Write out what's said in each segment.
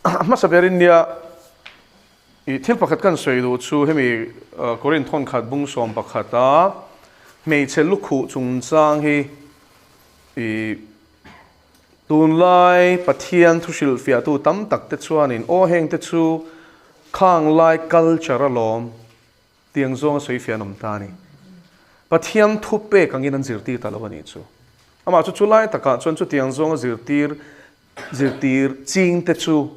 Hmasa berin nia i thil pakhat kan sawi duh chu hemi Korinth thawnkhat bung 11 a hmeichhe lukhuh chungchang hi i tunlai Pathian thu hrilhfiahtu tam tak te chuanin aw heng te chu khang lai culture alawm tiang zawnga sawifiah an awm ta a ni. Pathian thu pek angin an zirtir ta lo a nih chu. Amah chu chulai takah chuan chutiang zawnga zirtir Zirtir ching te chu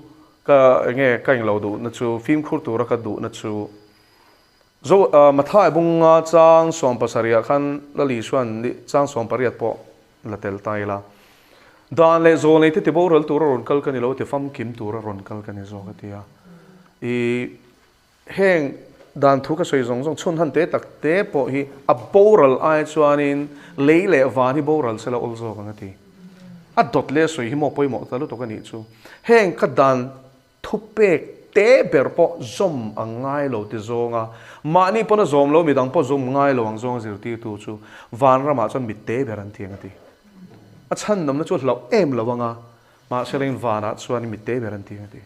ka enge ka englo duhna chu fimkhur tura ka duhna chu Zo Mathai bunga chang 70 ah khan Lali chuan chang 18 pawh la tel ta ila. Dan leh zawlnei te ti boral tura rawn kal ka ni lo ti famkim tura rawn kal ka ni zawk a ti a. I Heng dan thu ka sawi zawng zawng chhun han te tak te pawh hi a boral ai chuanin lei leh van hi boral sela awl zawk ang a ti. A dawt leh sawi hi maw pawimawh ta lutuk a nih chu. Heng ka dan thu pek te ber pawh zawm ang ngai lo ti zawnga mahni pawn a zawm lo midang pawh zawm ngai lo ang zawnga zirtirtu chu vanramah chuan mit te ber an ti ang a ti. A chhandamna chu a hlauh em lo anga mahse lengin vanah chuan mit te ber an ti ang a ti.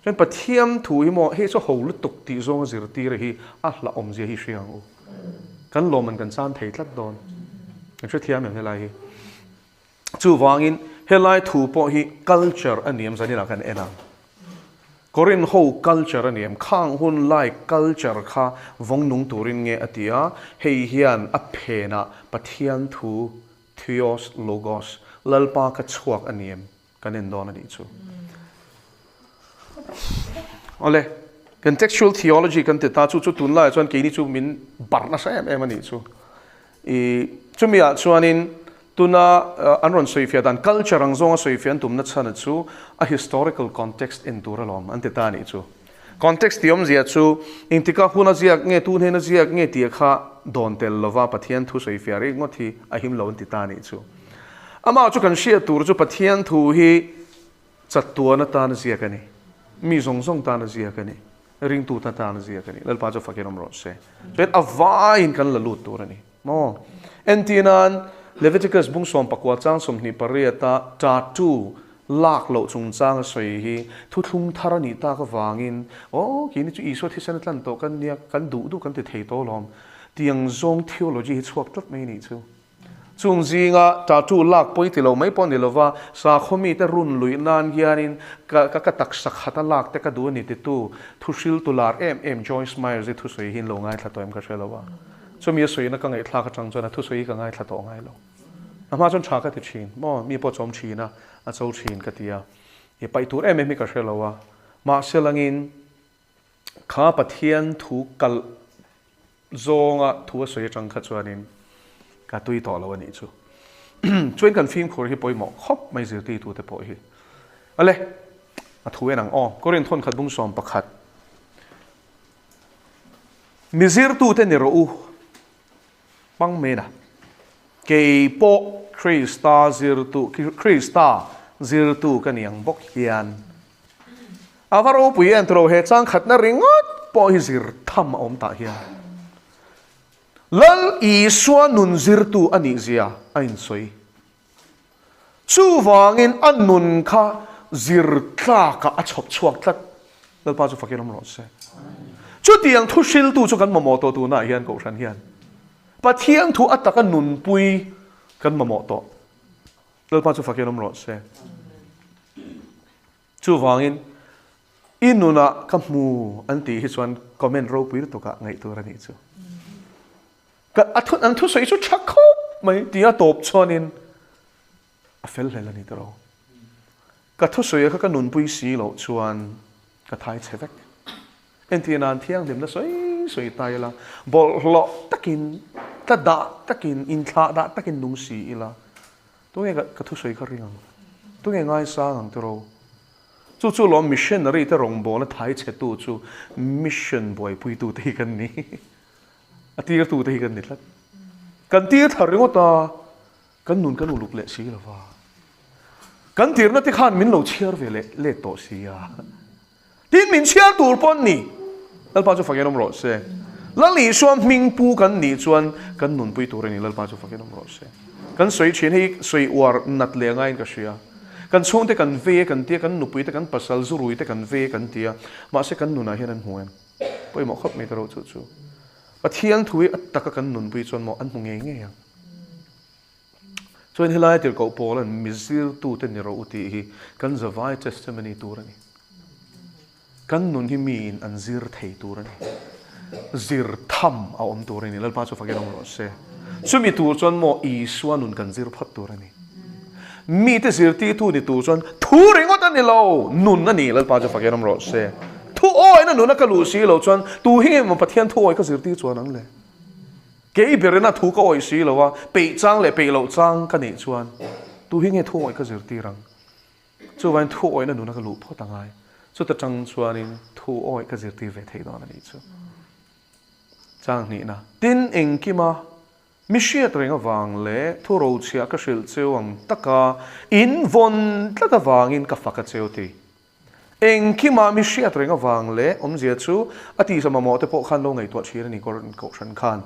Chuan Pathian thu hi maw hei chu ho lutuk tih zawnga zirtir hi a hlauhawm zia hi hria ang u. Kan lawmman kan chan thei tlat dawn. Kan hrethiam em helai hi. Chuvangin helai thu pawh hi culture a ni em zaninah kan en ang. Korinth ho culture a ni em, khang hun lai culture kha vawng nung turin nge a ti a, hei hian a phenah Pathian thu Theos Logos, Lalpa ka chhuak a ni em? Kan en dawn a nih chu. Awle, contextual theology kan ti ta chu chu tunlaiah chuan keini chu min barh nasa em em a nih chu. I chumiah chuanin tuna an rawn sawifiah dan culture ang zawnga sawifiah an tumna chhan chu a historical context en tur alawm an ti ta a nih chu. Context tih awmzia chu engtika huna ziak nge tun hena ziak nge tih kha dawn tel lova Pathian thu sawifiah rih ngawt hi a him lo an ti ta a nih chu. Amah chu kan hriat tur chu Pathian thu hi chattuan atan ziak a ni. Mi zawng zawng tan a ziak a ni. Ringtu tan tan a ziak a ni. Lalpa chu fakin awm rawh se. Chuan a vaiin kan la lut tur a ni. Maw? Entirnan, Leviticus bung 19 chang 28 a tattoo lak loh chungchang a sawi hi thuthlung thar a nih tak avangin, Aw, keini chu Isua thisen a tlan tawh kan nia, kan duh duh kan ti thei tawh alawm. Tiang zawng theology hi chhuak tlat mai a nih chu. Chung zinga tattoo lak pawi ti lo mai pawh ni lova, sakhaw mite run luih nan hianin ka ka ka taksa khata lak te ka duh a ni titu thuhriltu lar em em Joyce Myers i thusawi hi in lo ngaithla tawh em ka hre lo a. Chumi a sawina ka ngaihthlak atang chuan a thusawi hi ka ngaithla tawh ngai lo. A hma chuan tha ka ti thin maw, mi pawh chawm thin a, a cho thin ka ti a. I paih tur em em hi ka hre lo a. Mahse langin kha Pathian thu kalh zawnga thu a sawi atang kha chuanin ka tui tawh lo a nih chu. Chuan kan fimkhur hi pawimawh khawp mai zirtirtu te pawh hi. Ale, a thu en ang aw. Korinth thawnkhat bung 11. Mi zirtute ni rawh u, hmang mena. Kei pawh Krista zirtu, Krista zirtu ka ni ang bawk hian. A va ropui em tiro he chang khatna ringawt pawh hi zir tham a awm tah hian. Lal Isua nun zirtu a nih zia a insawi. Chuvangin a nun kha zir tlakah a chhawp chhuak tlat. Lalpa chu fakin awm rawh se. Chutiang thu hriltu chu kan mamawh tawh tunah hian Kohhran hian Pathian thu a taka nunpui kan mamawh tawh. Lalpa chu fakin awm rawh se. Chuvangin i nunah ka hmu an tih hi chuan comment ropui lutukah ngaih tur a nih chu. Ka a thu an thusawi chu tha khawp mai tia tawp chuanin a fel hlel a ni tawh lo. Ka thusawi kha ka nunpui si loh chuan ka thai chhe vek. Entir nan thianghlimna sawi sawi ta ila, bawlhhlawh takin, tla dah takin, inthlah dah takin nung si ila, tunge ka thusawi kha ring ang? Tunge ngaisang ang tawh lo? Chu chu lawm missionary te rawngbawlna thai chhetu chu mission buaipuitute hi kan ni. A tirtute hi kan ni tlat. Kan tir thar ringawt a, kan nun kan uluk leh si lo va. Kan tirna te khan min lo chhiar ve leh let tawh si a. Tin min chhiar tur pawh an ni. Lalpa chu fakin awm rawh se. Lal Isua hming pu kan nih chuan kan nunpui tur a ni. Lalpa chu fakin awm rawh se. Kan sawi thin hei sawi uar nat leh ngaiin ka hria. Kan chhungte kan vei e kan tia, kan nupuite kan pasal zuruite kan vei e kan tia, mahse kan nunah hian an hmu em? Pawimawh khawp mai ta ro chu chu. Pathian thu hi a taka kan nunpui chuan maw an hmu ngei ngei ang. Chuan helai tirhkoh Paula'n mi zirtute ni rawh u tih hi kan zavai testimony tur a ni. Kan nun hi miin an zir thei tur a ni. Zir tham a awm tur a ni. Lalpa chu fakin awm rawh se. Chumi tur chuan maw Isua nun kan zir phawt tur a ni. Mite zirtirtu ni tur chuan thu ringawt a ni lo, nun a ni. Lalpa chu fakin awm rawh se. Thu awina nuna ka luh si lo chuan tu hi nge maw Pathian thu awi ka zirtir chuan ang le? Kei berina thu ka awih si lo a, peih chang leh peih loh chang ka neih chuan tu hi nge thu awih ka zirtir ang? Chuvain thu awihna nuna ka luh phawt a ngai. Chuta tang chuanin thu awih ka zirtir ve thei dawn a nih chu. Chang hnihna, Tin, engkima mi hriat reng avang leh thu rochhiah ka hrilh cheu ang taka in vawn tlat avangin ka fak a cheu ti. Engkimah mi hriat reng avang leh awmzia chu a tisa mamawh te pawh khan lo ngaihtuah thin a ni Kohhran khan.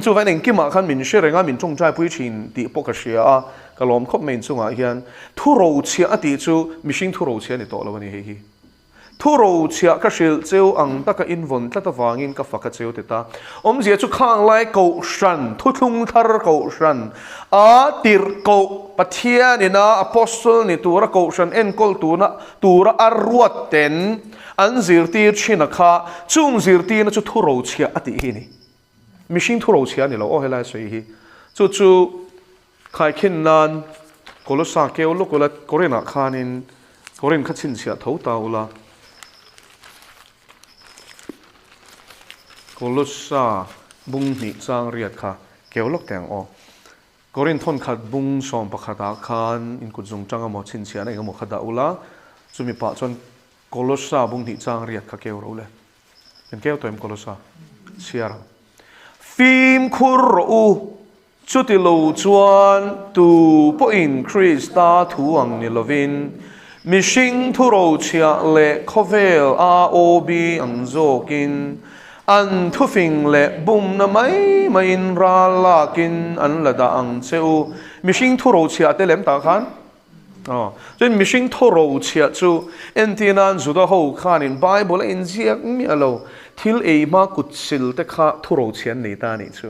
Chuvain engkimah khan min hre reng a, min tawngtaipui thin tih pawh ka hria a, ka lawm khawp mai inchungah hian. Thu rochhiah a tih chu mihring thu rochhiah a ni tawh lo a ni hei hi. Thu rochhiah ka hrilh cheu ang taka invawn tlat avangin ka fak a cheu ti ta. Awmzia chu khang lai Kohhran, thuthlung thar Kohhran a tirhkoh Pathian ina Apostle ni tura Kohhran enkawl tuna tura a ruat ten an zirtir thin a kha, chung zirtirna chu thu rochhiah a tih hi ni. Mihring thu rochhiah a ni lo aw helai sawi hi. Chu chu khaikhin nan Kolosa keu lawk ula Korinah khanin Korin kha chhinchhiah tho ta ula. Kolosa bung hnih chang riat kha keu lawk teh ang aw. Korin thawn khat bung 11 ah khan in kut zung tang emaw chhinchhiahna eng emaw kha dah ula, chumi pah chuan Kolosa bung hnih chang riat kha keu ro le. Kan keu tawh em Kolosa? Chhiar ang. Fimkhur rawh u, chuti lo chuan tu pawhin Krista thu ang ni lovin mihring thurochhiah leh khawvel AOB ang zawkin An thufing leh bumna mai maiin ral lakin an la dah ang che u. Mihring thu rochhiah te lem tah khan aw. Chuan mihring thu rochhiah chu entir nan Juda ho khanin Bible a inziak miah lo, thil ei hma kut sil te kha thu rochhiah an nei ta a nih chu.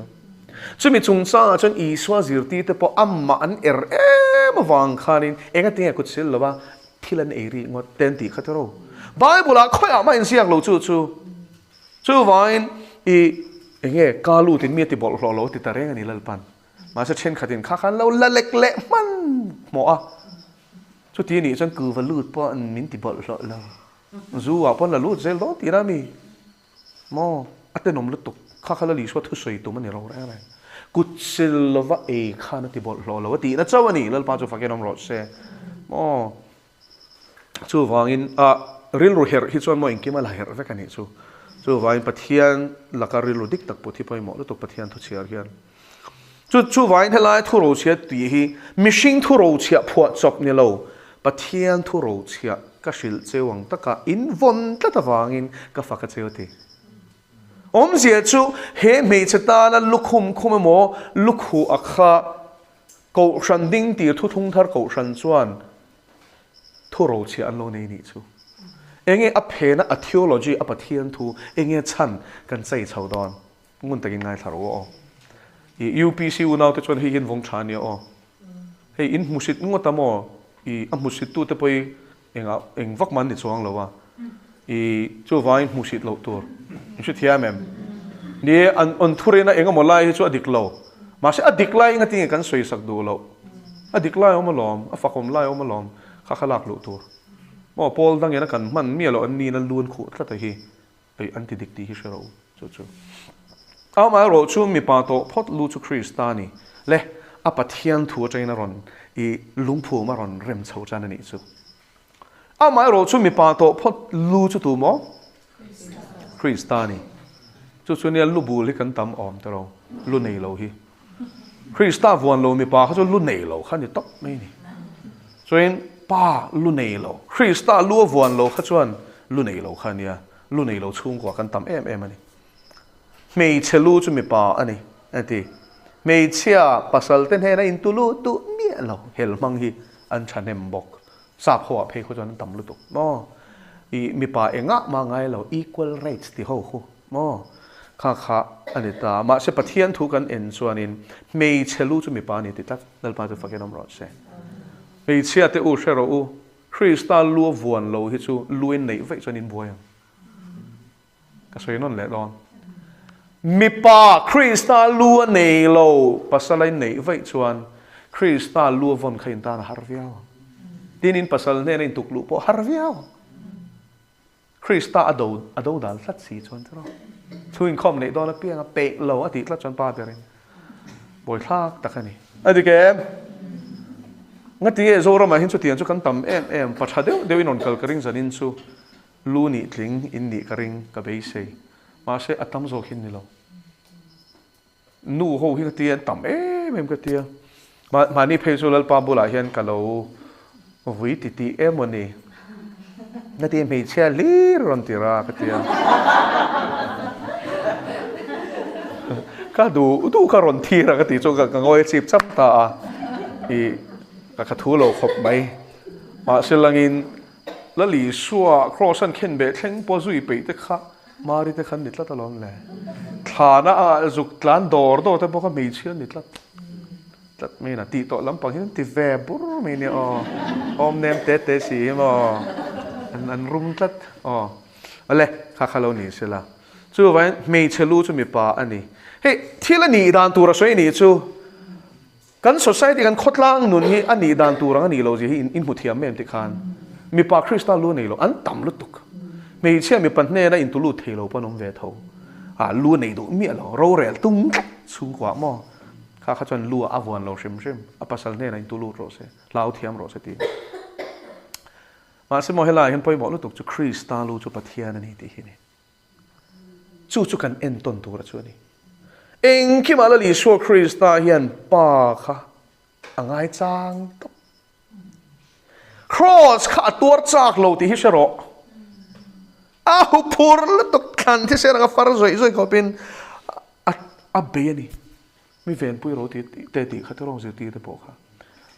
Chumi chungchangah chuan Isua zirtir te pawh amah an er em avang khanin engatinge kut sil lova thil an ei rih ngawt te an tih kha tiraw? Bible ah khawiah mah inziak lo chu chu. Chuvangin i enge ka lutin mi a ti bawlhhlawh lo a ti ta reng a ni Lalpan. Mahse thenkhatin kha khan lo la lek leh hman hmawh a. Chuti anih chuan kuva lut pawh min ti bawlhhlawh lo. Zu ah pawn la lut zel dawn tihna a mi. Maw? A tenawm lutuk. Kha kha Lal Isua thusawi tum a ni ro reng reng. Kut sil lova ei khan a ti bawlhhlawh lo a tihna chauh a ni. Lalpa chu fakin awm rawh se. Maw? Chuvangin a rilru herh hi chuan maw engkim a la herh vek a nih chu. Chuvangin Pathian laka rilru dik tak put hi pawimawh lutuk Pathian thu chhiar hian. Chu chuvangin helai thu rochhiah tih hi mihring thu rochhiah phuah chawp ni lo, Pathian thu rochhiah ka hrilh cheu ang taka in vawn tlat avangin ka fak a cheu ti. Awmzia chu he hmeichhe tana lukhum khum emaw lukhuh a kha Kohhran ding tir thuthlung thar Kohhran chuan thu rochhiah an lo nei nih chu. Enge a phena a theology a Pathian thu enge chhan kan chei chho dawn? Ngun takin ngaithla rawh u aw. I UPC unau te chuan hei hi an vawng tha ania aw. Hei in hmusit ngawt a maw? I a hmusit tu te pawh hi engah eng vak man ni chuang lo a. I chuvangin hmusit loh tur. In hrethiam em? Ni e, an an thurina eng emaw lai hi chu a dik lo. Mahse a dik lai engatinge kan sawi sak duh loh. A dik lai awm alawm, a fakawm lai awm alawm, kha kha lak luh tur. Maw Paul dangin a kan hman miah loh an nina lun khuh tlat a hi. Ei an ti dik tih hi hre rawh u chu chu. Amaherawh chu mipa tawh phawt lu chu Krista a ni le, a Pathian thu atangin a rawn i lungphum a rawn rem chho tan a nih chu. Amaherawh chu mipa tawh phawt lu chu tu maw? Krista a ni. Chu chu nia lu bul hi kan tam awm ta ro, lu nei lo hi. Krista vuan lo mipa kha chu lu nei lo kha ni tawp mai a ni. Chuan pa lu nei lo, Krista lu a vuan lo kha chuan lu nei lo kha a nia, lu nei lo chhungkua kan tam em em a ni. Hmeichhe lu chu mipa a ni a ti. Hmeichhia pasal te hnena intu lut duh miah lo hel hmang hi an thahnem bawk. Sap ho ah phei khu chuan an tam lutuk maw? I mipa engah mah ngai lo equal rights ti ho khu maw? Kha kha a ni ta. Mahse Pathian thu kan en chuanin hmeichhe lu chu mipa a ni ti tlat. Lalpa chu fakin awm rawh se. Hmeichhia te u hre rawh u, Krista lu a vuan lo hi chu lu in neih vaih chuan in buai ang. Ka sawi nawn leh dawn. Mipa Krista lu a nei lo pasal a inneih vaih chuan Krista lu a vawn kha in tan a har viau ang. Tin in pasal hnena in tuk luh pawh a har viau ang. Krista a do a do dal tlat si chuan tiraw. Thu inkhawm neih dawn apiang a peih lo a tih tlat chuan pa berin bawithlak tak a ni. A dik em? Ngatinge Zoramah hian chutiang chu kan tam em em, pa tha deuh deuhin rawn kal ka ring zanin chu. Lu nih tling in nih ka ring, ka beisei. Mahse, a tam zawk hi ni lo. Nu ho hi ka tia, an tam em em ka tia. Mahni phei chu Lalpa bulah hian ka lo vui ti tih em aw ni. Ka ti hmeichhia hlir rawn ti ra ka tia. Ka duh duh ka rawn thir a ka tih chu ka ngawi chip chap ta a. I ka thu lo khawp mai. Mahse langin La Lisua Kraws an khen beh thleng pawh zui peih te kha Mari te khan ni tlat alawm le. Thlana ah zuk tlan dawr dawr te pawh kha hmeichhia an ni tlat tlat mai na tih tawh lampang hian an ti ve bur mai nia aw. Awm nem te te si hi maw an an rum tlat aw. Awle kha kha lo ni sela. Chuvangin hmeichhe lu chu mipa a ni. Hei thil a nih dan tur a sawi nih chu. Kan society, kan khawtlang nun hi a nih dan tur ang a nih loh zia hi in hmu thiam em tih khan mipa Krista lu nei lo an tam lutuk. Hmeichhia mipa hnena intu lut thei lo pawh an awm ve tho. Ah lu nei duh miah lo, rorel tum tlat chhungkuah maw? Kha kha chuan lu ah a vuan lo hrim hrim, a pasal hnenah intu lut rawh se, hlau thiam rawh se tiin. Mahse maw helaiah hian pawimawh lutuk chu Krista lu chu Pathian a ni tih hi a ni. Chu chu kan entawn tura chu a ni. Engkimah Lal Isua Krista hian Pa kha a ngaichang tawp. Kraws kha a tuar chak lo tih hi hre rawh. A huphur lutuk thlan thisen anga far zawih zawih khawpin a bei a ni. Mi venpui ro tih te tih kha te rawng zirtir te pawh kha.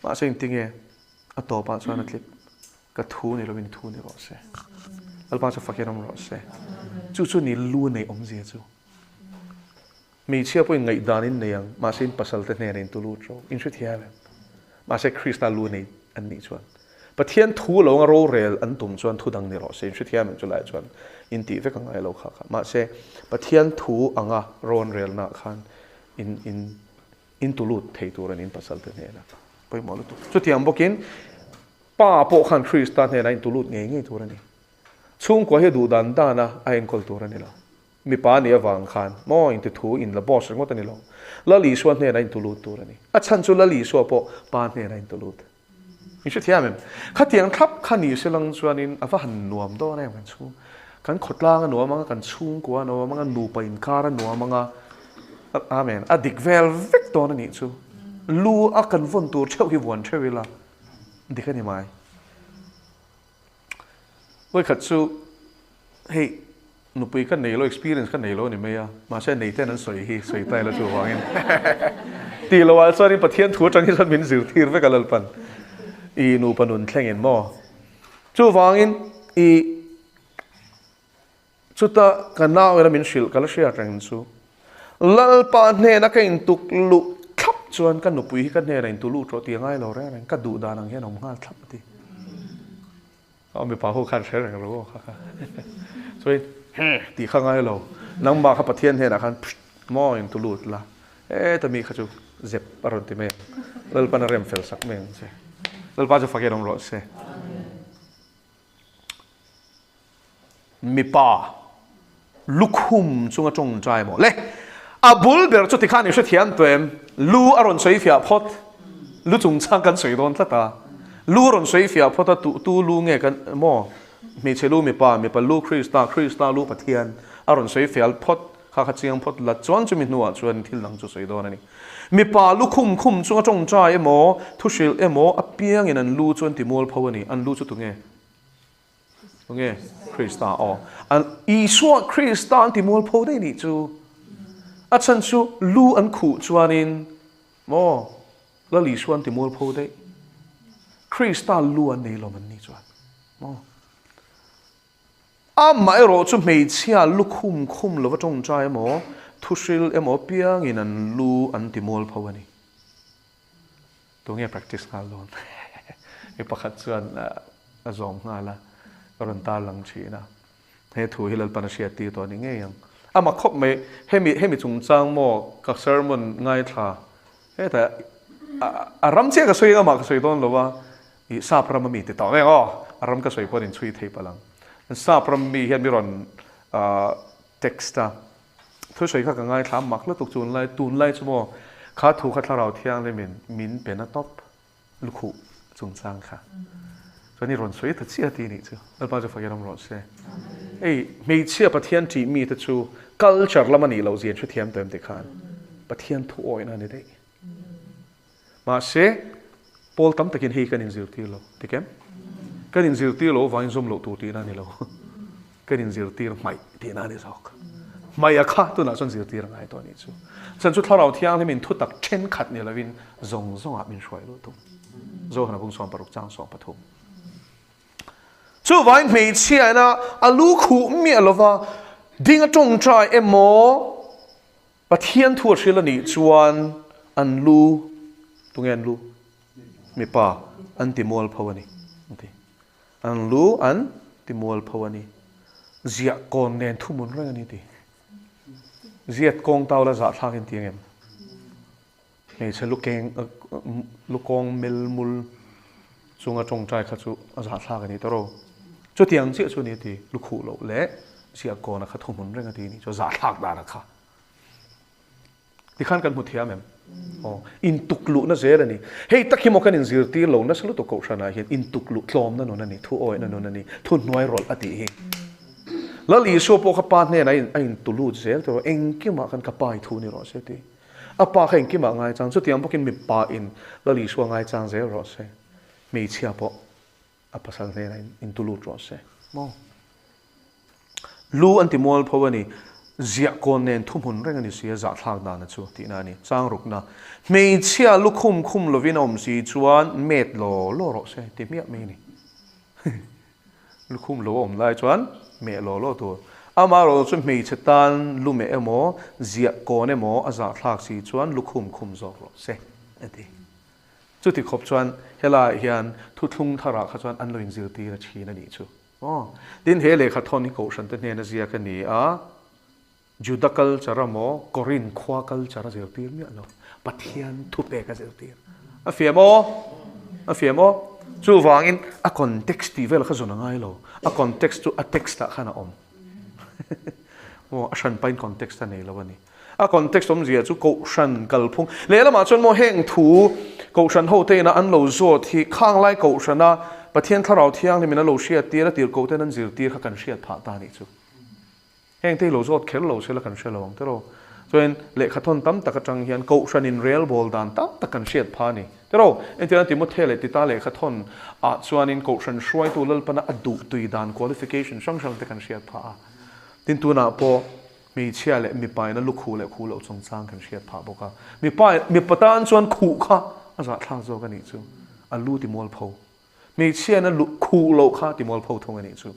Mahse engtinge a tawpah chuan a tlip. Ka thu ni lovin thu ni rawh se. Lalpa chu fakin awm rawh se. Chu chu ni lu nei awmzia chu. Hmeichhia pawhin ngaihdan in nei ang, mahse in pasal te hnenah in tu lut rawh. In hrethiam em? Mahse Krista lu nei an nih chuan Pathian thu lo anga rorel an tum chuan thu dang ni rawh se. In hrethiam em chulaiah chuan in tih vek a ngai lo kha kha. Mahse Pathian thu anga rawn relnaah khan in in in tu lut thei tur an in pasal te hnenah pawimawh lutuk. Chutiang bawkin Pa pawh khan Krista hnenah in tulut ngei ngei tur a ni. Chhungkua hi a duh dan dan a a enkawl tur a ni lo. Mipa nih avang khan maw in ti thu in la boss ringawt a ni lo. Lal Isua hnenah in tulut tur a ni. A chhan chu Lal Isua pawh Pa hnenah in tulut. In hrethiam em? Khatiang thlap kha ni se lang chuanin a va han nuam dawn em kan chhung. Kan khawtlang a nuam ang a, kan chhungkua a nuam ang a, nupa inkar a nuam ang a. Amen. A dik vel vek dawn a nih chu. Lu a kan vawn tur theuh hi vuan theuh ila. Dik a ni mai. Vawikhat chu hei nupui ka nei lo, experience ka nei lo a ni mai a, mahse nei ten an sawi hi sawi ta ila chuvangin tih loh ah chuanin Pathian thu atang hi chuan min zirtir vek a Lalpan i nupa nun thlengin maw. Chuvangin i Chuta ka nau ila min hrilh ka la hriat reng chu Lalpa hnena ka intuk luh thlap chuan ka nupui hi ka hnena intu lut rawh tih a ngai lo reng reng, ka duh dan ang hian a awm nghal thlap a ti. Aw mipa ho khan hre reng ro aw kha kha. Chuan tih kha ngai lo, nangmah kha Pathian hnenah khan maw intu lut la, heta mi kha chu zep a rawn ti mai ang, Lalpan a rem fel sak mai ang che. Lalpa chu fakin awm rawh se. Mipa lukhum chunga tawngtai maw le? A bul ber chu tikhan i hrethiam tawh em? Lu a rawn sawi fiah phawt. Lu chungchang kan sawi dawn tlat a. Lu a rawn sawi fiah phawt a, tu tu lu nge kan maw? Hmeichhe lu mipa, mipa lu Krista, Krista lu Pathian a rawn sawi fiah phawt. Kha kha chiang phawt la chuan chumi hnuah chuan thil dang chu sawi dawn a ni. Mipa lukhum khum chunga tawngtai emaw, thuhrilh emaw apiangin an lu chu an ti mualpho a ni. An lu chu tunge? Tunge? Krista aw. An Isua Krista an ti mualpho daih nih chu. A chhan chu lu an khuh chuanin maw Lal Isua an ti mualpho daih. Krista lu an nei lawm an ni chuan maw? Amaherawh chu hmeichhia lu khum khum lova tawngtai emaw, thuhril emaw piangin an lu an ti mual pho a ni. Tunge practice nghal dawn? Mi pakhat chuan a zawm nghal a, ka rawn tarlang thin a. He thu hi Lalpan a hriat tir tawh a ni ngei ang. Ama khawp mai, hemi hemi chungchang maw ka sermon ngaithla hetah a ram chiah ka sawi ang amah ka sawi dawn lo a, ih sap ram ami ti tawh vek aw, a ram ka sawi pawhin inchhui thei palh ang. Sap ram mi hian mi rawn text a, thusawi kha ka ngaithla a mak lutuk tunlai tunlai chu maw kha thu kha thlarau thianghlimin min pe na tawp. Lukhuh chungchang kha chuan i rawn sawi ta chiah ti nih chu Lalpa chu fakin awm rawh se. Hei hmeichhia Pathian ṭih mite chu culture lam a nih loh zia in hrethiam tawh em ti khan Pathian thu awihna a ni daih. Mahse pawl tam takin hei kan inzirtir lo ti kem? Kan inzirtir loh avangin zawm loh tur tihna a ni lo. Kan inzirtir hmaih tihna a ni zawk. Hmaih a kha tunah chuan zirtir a ngai tawh a nih chu. Chan chu Thlarau Thianghlimin thutak thenkhat ni lovin zawng zawngah min hruai luh tum. Zohana bung 16 chang 13. Chuvangin hmeichhia ina a lu khuh miah lova ding a tawngtai emaw Pathian thu a hrilh a nih chuan an lu, tunge an lu? Mipa an ti mualpho a ni. An lu an ti mualpho a ni. Ziah kawn nen thuhmun reng a ni ti. Ziat kawng tau la zahthlak in ti ang em? Hmeichhe lu keng lu kawng mel mul chunga tawngtai kha chu a zahthlak a ni ta ro. Chutiang chiah chu a ni a ti. Lu khuh loh leh ziah kawna kha thuhmun reng a ti ni chu a zahthlak dan a kha. Tikhan kan hmu thiam em? Aw, intuk luhna zel a ni. Hei tak hi maw kan inzirtir lo nasa lutuk Kohhranah hian intuk luh tlawmna nun a ni, thu awihna nun a ni, thu hnuai rawlh a tih hi. Lal Isua pawh kha Pa hnenah a intu lut zel tawh, engkimah khan ka Pa i thu ni rawh se ti. A Pa kha engkimah ngaichang, chutiang bawkin mipa in Lal Isua ngaichang zel rawh se, hmeichhia pawh a pasal hnenah intu lut rawh se. Maw? Lu an ti mualpho a ni. Ziah kawn nen thuhmun reng a ni si a, zahthlak dana chu tihna a ni. Chang rukna, Hmeichhia lu khum khum lovin a awm si chuan met law law rawh se ti hmiah mai a ni. Lu khum lo a awm lai chuan meh law law tur. Amaherawhchu chu hmeichhe tan lu meh emaw, ziah kawn emaw a zahthlak si chuan lu khum khum zawk rawh se a ti. Chuti khawp chuan helaiah hian thuthlung tharah kha chuan an lo inzirtir a thin a nih chu. Aw. Tin, he lehkha thawn hi Kohhran te hnena ziak a ni a, Juda culture a maw, Korin khua culture a zirtir miah lo, Pathian thupek a zirtir. A fiam aw? A fiam aw? Chuvangin a context tih vel kha zawn a ngai lo, a context chu a text ah khan a awm. Aw, a hran pain context a nei lo a ni. A context awmzia chu Kohhran kalphung. Lehlamah chuan maw heng thu Kohhran ho te ina an lo zawt hi khanglai Kohhrana Pathian Thlarau Thianghlimin a lo hriattir a tirhkoh ten an zirtir kha kan hriat phah ta nih chu. Heng te hi lo zawt kher lo sela kan hre lo ang tiraw. Chuan lehkha thawn tam tak atang hian Kohhran in relbawl dan tam tak kan hriat phah a ni tiraw. Engtiang Timothea leh Tita lehkha thawn ah chuanin Kohhran hruaitu Lalpana a duh tui dan qualification hrang hrang te kan hriat phah a. Tin tunah pawh Hmeichhia leh mipa in a lu khuh leh khuh loh chungchang kan hriat phah bawk a. Mipa mipa tan chuan khuh kha a zahthlak zawk a nih chu. A lu ti mualpho. Hmeichhia in a lu khuh loh kha ti mualpho thung a nih chu.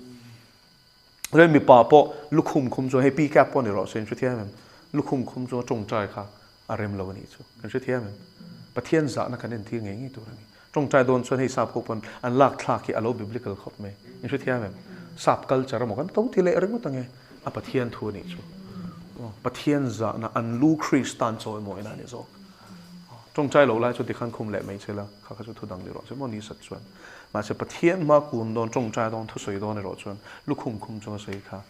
Chuan mipa pawh lu khum khum chuan hei pcap pawh ni rawh se in hrethiam em? Lu khum khum chuan tawngtai kha a rem lo a nih chu. Kan hrethiam em? Pathian zahna kan entir ngei ngei tur a ni. Tawngtai dawn chuan hei sap ho pawn an lak thlak hi a lo biblical khawp mai. In hrethiam em? Sap culture emaw kan to ti leh ringawt ange. A Pathian thu a nih chu. Pathian zahna an lu Kristan chawimawina a ni zawk. Tawngtai lo lai chuan tikhan khum leh mai che la, kha kha chu thu dang ni rawh se maw ni sat chuan. Mahse Pathian hma kun dawn, tawngtai dawn, thusawi dawn erawh chuan lukhum khum chunga sawi kha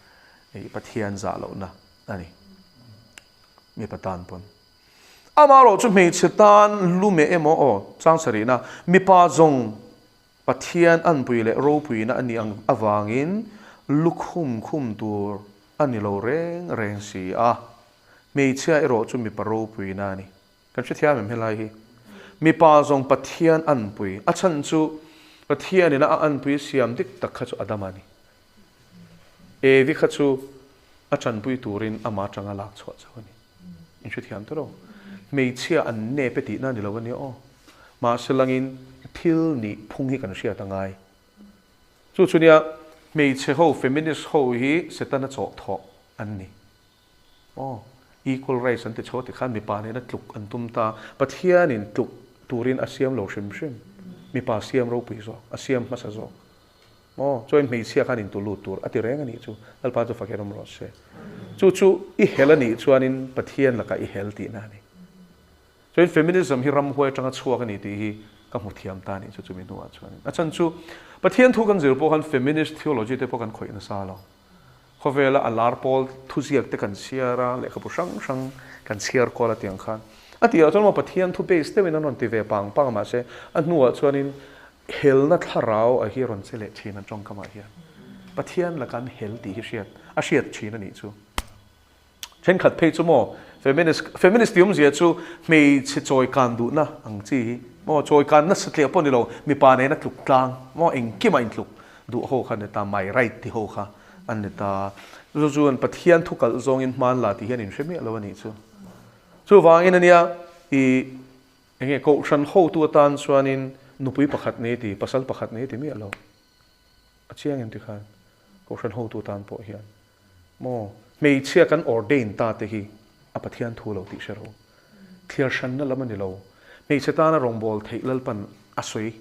Pathian zah lohna a ni. Mipa tan pawn. Amaherawh chu hmeichhe tan lu meh emaw aw chang sarihna mipa zawng Pathian anpui leh ropuina a nih ang avangin lukhum khum tur a ni lo reng reng si a. Hmeichhia erawh chu mipa ropuina a ni. Kan hrethiam em helai hi? Mipa zawng Pathian anpui a chhan chu Pathianin a anpui siam dik tak kha chu Adama a ni. Evi kha chu a tanpui turin ama atanga lak chhuah chauh a ni. In hrethiam ta lo. Hmeichhia an nep e tihna a ni lo a nia aw. Mahse langin thil nih phung hi kan hriat a ngai. Chu chu nia hmeichhe ho feminist ho hi Setana chawh thawh an ni. Aw, equal rights an ti chho ti khan mipa nena tluk an tum ta. Pathianin tluk turin a siam lo hrim hrim. Mipa siam ropui zawk, a siam hmasa zawk. Aw, chuan hmeichhia khan intu lut tur a ti reng a nih chu. Lalpa chu fak erawm rawh se. Chu chu i hel a nih chuanin Pathian lakah i hel tihna a ni. Chuan feminism hi ramhuai atanga chhuak a ni tih hi ka hmu thiam ta a nih chu chumi hnuah chuanin. A chhan chu Pathian thu kan zir pawh khan feminist theology te pawh kan khawih nasa lo. Khawvela a lar pawl thuziak te kan chhiar a, lehkhabu hrang hrang kan chhiar kual a tiang khan. A tihah chuan maw Pathian thu base deuhin an rawn ti ve pang pang a mahse a hnuah chuanin helna thlarau a hi a rawn che leh thin an tawngkamah hian. Pathian laka an hel tih hi hriat a hriat thin a nih chu. Thenkhat phei chu maw feminist feminist tih awmzia chu hmeichhe chawi kan duhna ang chi hi maw chawi kan nasa tliah pawh ni lo mipa nena tluk tlang maw engkimah intluk duh ho kha an ni ta my right ti ho kha an ni ta chu chuan Pathian thu kalh zawngin hman la tih hian inhre miah lo a nih chu chuvangin ania i enge kohhran hotu atan chuanin nupui pakhat nei ti pasal pakhat nei ti miah lo a chiang em tikhan kohhran hotu atan pawh hian Maw, hmeichhia kan ordain ta te hi a Pathian thu lo tih hre ro. Thliar hranna lam a ni lo. Hmeichhe tana rawngbâwl theih Lalpan a sawi.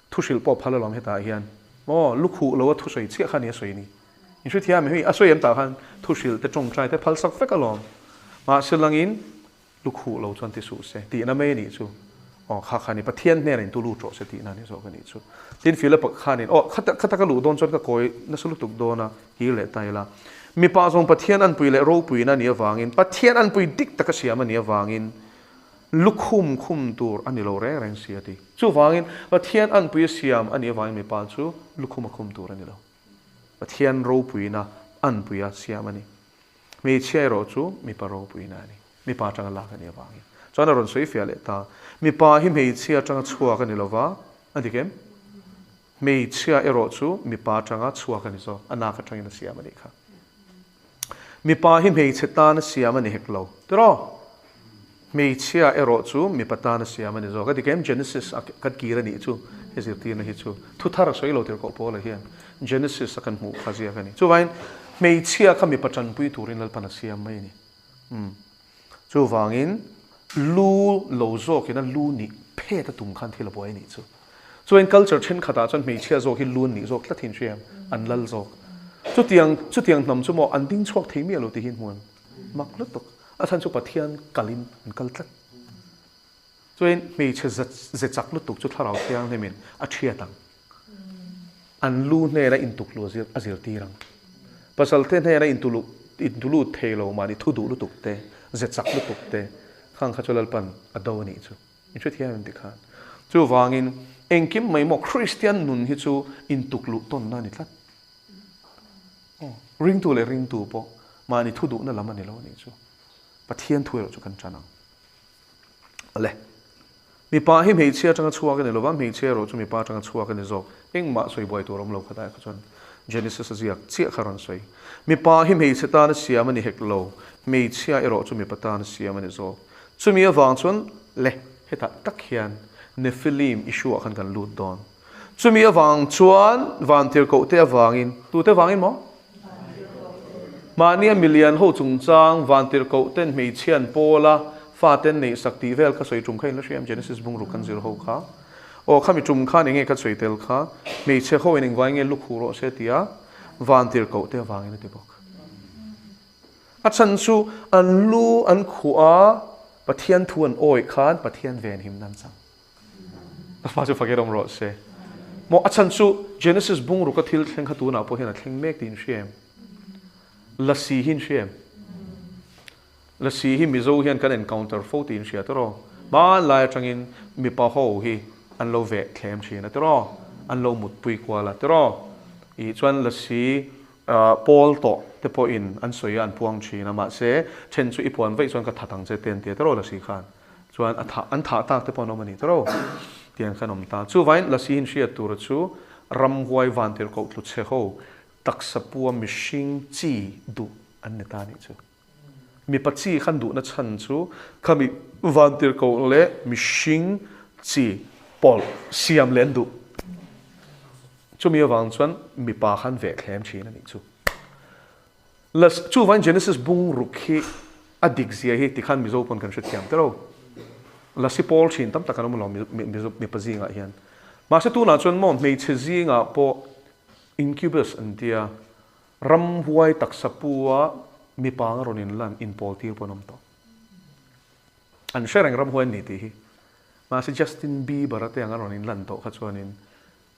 Thu hrilh pawh phal alawm hetah hian. Maw, lu khuh lo a thusawi chiah kha ni a sawi ni. In hrethiam em hei a sawi em tah khan thu hrilh te tawngtai te phal sak vek alawm. Mahse langin Lu khuh lo chuan ti suh se tihna mai a nih chu. Aw kha kha ni Pathian hnenah in tu lut rawh se tihna a ni zawk a nih chu. Tin Philip-a khanin aw khata khata ka luh dawn chuan ka kawi nasa lutuk dawn a kir leh ta ila. Mipa zawng Pathian anpui leh ropuina a nih avangin Pathian anpui dik taka siam a nih avangin lu khum khum tur a ni lo reng reng si a ti. Chuvangin Pathian anpui a siam a nih avangin mipa chu lu khum a khum tur a ni lo. Pathian ropuina anpui a siam a ni. Hmeichhia erawh chu mipa ropuina a ni. Mipa atanga lak a nih avangin. Chuan a rawn sawi fiah leh ta. Mipa hi hmeichhia atanga chhuak a ni lova, a dik em? Hmeichhia erawh chu mipa atanga chhuak a ni zawk, a nak atangin a siam a nih kha. Mipa hi hmeichhe tan a siam a ni hek lo. Tiraw? Hmeichhia erawh chu mipa tan a siam a ni zawk. A dik em? Genesis a kan kir a nih chu he zirtirna hi chu. Thu thar a sawi lo tir koh Paula hian Genesis a kan hmuh kha ziak a ni. Chuvangin hmeichhia kha mipa tanpui turin Lalpan a siam mai a ni. Umm. Chuvangin lu lo zawkin a lu nih phet a tum khan thil a buai a nih chu. Chuan culture thenkhatah chuan hmeichhia zawk hi lu an nih zawk tlat hi an hria em? An lal zawk. Chutiang chutiang hnam chu maw an ding chhuak thei miah lo tih hi an hmu em? Mak lutuk. A chhan chu Pathian kalin an kal tlat. Chuan hmeichhe ze chak lutuk chu Thlarau Thianghlimin a thiat ang. An lu hnena intuklu a zirtir ang. Pasalte hnena intulut thei lo mahni thu duh lutuk te, ze chak lutuk te, khang kha chu Lalpan a do a nih chu. In hrethiam em tikhan. Chuvangin engkim mai maw Kristian nun hi chu intukluh tawnna a ni tlat. Aw, ringtu leh ringtu pawh mahni thu duhna lam a ni lo a nih chu. Pathian thu erawh chu kan tan ang. Ale. Mipa hi hmeichhia atanga chhuak a ni lova, hmeichhia erawh chu mipa atanga chhuak a ni zawk. Engmah sawi buai tur a awm lo kha dai kha chuan Genesis a ziak chiah kha rawn sawi. Mipa hi hmeichhe tan a siam a ni hek lo, hmeichhia erawh chu mipa tan a siam a ni zawk. Chumi avang chuan le hetah tak hian Nephilim issue ah khan kan lut dawn. Chumi avang chuan vantirhkohte avangin, tute vangin maw? Mahnia milian ho chungchang vantirhkohten hmeichhian pawla faten neihsak tih vel kha sawi tum kha in la hria em? Genesis bungruk kan zir ho kha. Aw khami tum khan enge ka sawi tel kha? Hmeichhe ho in engvai nge lukhuh rawh se tia vantirhkohte avangin a ti bawk. A chhan chu an lu an khuh a, Pathian thu an awih khan Pathian venhim nan chang. A fa chu fakir awm rawh se. Maw a chhan chu Genesis bungruk a thil thleng kha tunah pawh hian a thleng mek tih in hria em? Lasi hi in hria em? Lasi hi Mizo hian kan encounter fo tih in hria tiraw? Hmanlai atangin mipa ho hi an lo veh thlem thin a tiraw? An lo mutpui kual a tiraw? Ih chuan lasi Pawl tawh te pawhin an sawi a an puang thin a, mahse then chu i puan vaih chuan ka that ang che te an ti a tiraw Lasi khan chuan a thah an thah tak te pawh an awm a ni tiraw tiang khan awm ta. Chuvain Lasi in hriat tura chu ramhuai vantirhkoh tlu chhe ho taksa pua mihring chi duh an ni ta a nih chu. Mipa chi khan duhna chhan chu khami vantirhkoh leh mihring chi. Pawl siam leh an duh. Chumi avang chuan mipa khan veh thlem thin a nih chu. La chuvangin Genesis bung ruk hi a dik zia hi tikhan Mizo pawn kan hrethiam te lo. Lasi pawl thin tam tak an awm lo Mizo mipa zingah hian. Mahse tunah chuan maw hmeichhe zingah pawh incubus an tia ramhuai taksa pu a mipa anga rawn inlan inpawl tir pawh an awm tawh. An hre reng ramhuai an ni tih hi. Mahse Justin Bieber a te ang a rawn inlan tawh kha chuanin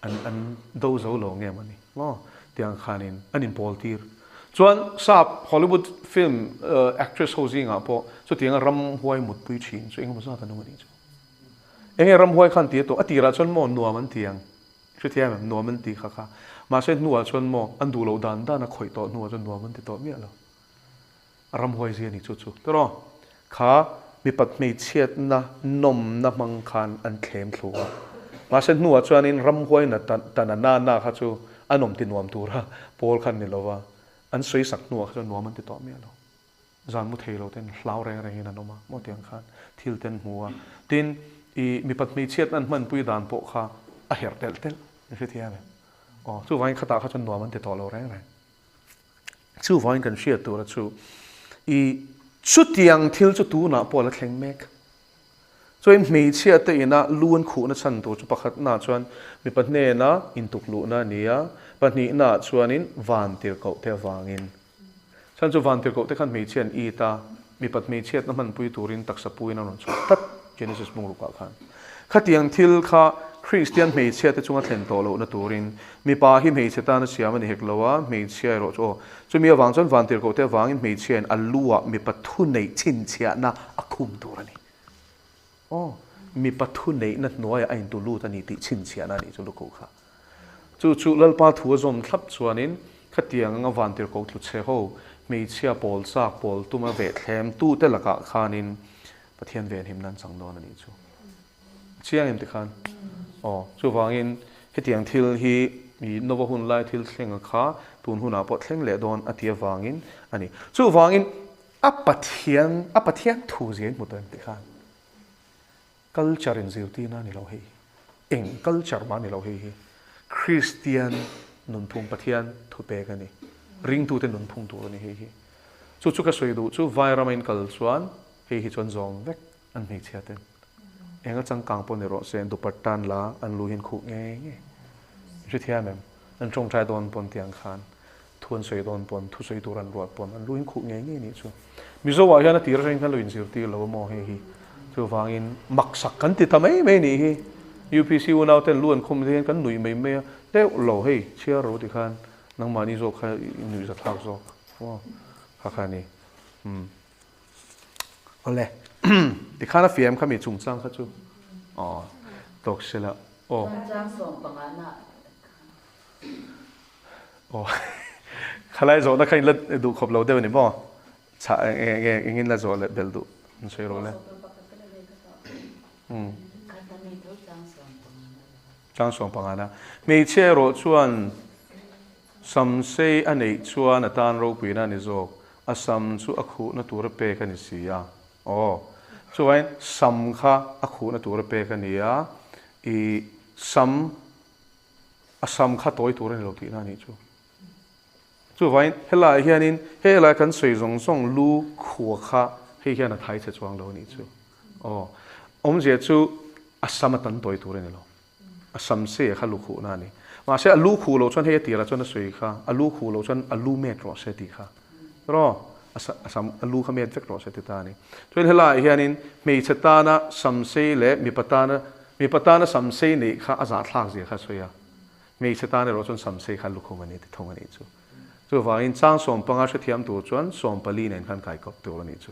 an an do zo lo nge maw ni maw tiang khanin an inpawl tir. Chuan sap Hollywood film actress ho zingah pawh chutianga ramhuai mutpui thin chu engemaw zat an awm a nih chu. Enge ramhuai khan ti a tawh a tirah chuan maw nuam an ti ang hrethiam em nuam an ti kha kha mahse hnuah chuan maw an duh loh dan dan a khawih tawh hnuah chuan nuam an ti tawh miah lo. A ramhuai zia ni chu chu tawh kha mipat hmeichhiatna nawmna hmang khan an thlem thlu a. Mahse hnuah chuanin ramhuai na tana na na kha chu a nawm ti nuam tura pawl khan ni lova an sawi sak hnuah kha chuan nuam an ti tawh miah lo. Zan mu thei lo ten hlau reng rengin an awm a maw tiang khan thil ten hmu a. Tin, i mipat hmeichhiatna an hmanpui dan pawh kha a herh telh telh i hrethiam em? Aw, chuvangin khatah kha chuan nuam an ti tawh lo reng reng. Chuvangin kan hriat tura chu i chutiang thil chu tunah pawh a la thleng mek. Chuan hmeichhia te ina lu an khuhna chhan tur chu pakhatnaah chuan mipa hnena intuk luhna a ni a, pahnihnaah chuanin van tirhkoh te avangin. Chhan chu van tirhkoh te khan hmeichhia an it a, mipat hmeichhiatna hmanpui turin taksa puin an rawn chhuah tlat Genesis bungrukah khan. Khatiang thil kha Kristian hmeichhia te chunga thlen tawh lohna turin mipa hi hmeichhe tan a siam a ni hek lo a, hmeichhia erawh chu aw. Chumi avang chuan vantirhkoh te avangin hmeichhiain a lu ah mipa thu neih chhinchhiahna a khum tur a ni. Aw, mipa thu neihna hnuaiah a intu lut a ni tih chhinchhiahna a nih chu lukhuh kha. Chu chu Lalpa thu a zawm thlap chuanin khatiang anga vantirhkoh tlu chhe ho hmeichhia pawl chak pawl tuma veh thlem tute lakah khanin Pathian venhimna an chang dawn a nih chu. Chiang em tikhan? Aw, chuvangin hetiang thil hi mi Nova hun lai thil thleng a kha tun hunah pawh thleng leh dawn a ti avangin a ni. Chuvangin a Pathian, a Pathian thu zia in hmu tawh em tikhan? Culture in zirtirna a ni lo hei hi. Eng culture mah a ni lo hei hi. Kristian nunphung Pathian thupek a ni. Ringtute nunphung tur a ni hei hi. Chu chu ka sawi duh chu Vairama in kal chuan hei hi chuan zawm vek an hmeichhia ten. Eng a changkang pawh ni rawh se dupatta an la an lu hian khuh ngei ngei. I hrethiam em? An tawngtai dawn pawn tiang khan thu an sawi dawn pawn thu sawi tur an ruat pawn an lu in khuh ngei ngei nih chu. Mizo ah hian a tir atangin khan lo inzirtir lo a maw hei hi. Chuvangin maksak kan ti ta mai mai nih hi. UPC unau ten lu an khum te hian kan nuih mai mai a, deuh lo hei chhiar ro ti khan nangmahni zawk kha i nuih zathlak zawk maw kha kha ni. Umm. Awle tikhan a fiam kha mi chungchang kha chu aw tawk sela aw. Chungchang 15 na Aw khalai zawhna kha in la duh khawp lo deuh a ni maw? Chhah eng eng eng in la zawh leh belh duh an sawi rawh le. Umm. Chang 15 na. Hmeichhia erawh chuan samsei a neih chuan a tan ropuina a ni zawk. A sam chu a khuhna tura pek a ni si a. Aw. Chuvain sam kha a khuhna tura pek a ni a. I sam a sam kha tawi tur a ni lo tihna a nih chu. Chuvain helaiah hianin helai kan sawi zawng zawng lu khua kha hei hian a thai che chuang lo a nih chu. Aw, awmzia chu a sam a tan tawi tur a ni lo. A sam se kha lu khuhna a ni. Mahse a lu khuh loh chuan hei a tirah chuan a sawi kha, a lu khuh loh chuan a lu met rawh se tih kha. Rawh, a sam a lu kha met vek rawh se ti ta a ni. Chuan helaiah hianin hmeichhe tana sam sei leh mipa tana Mipa tana samsei neih kha a zahthlak zia kha a sawi a, hmeichhe tan erawh chuan samsei kha lukhum a ni ti thung a nih chu. Chuvangin chang 15 hrethiam tur chuan 14 nen khan kai kawp tur a nih chu,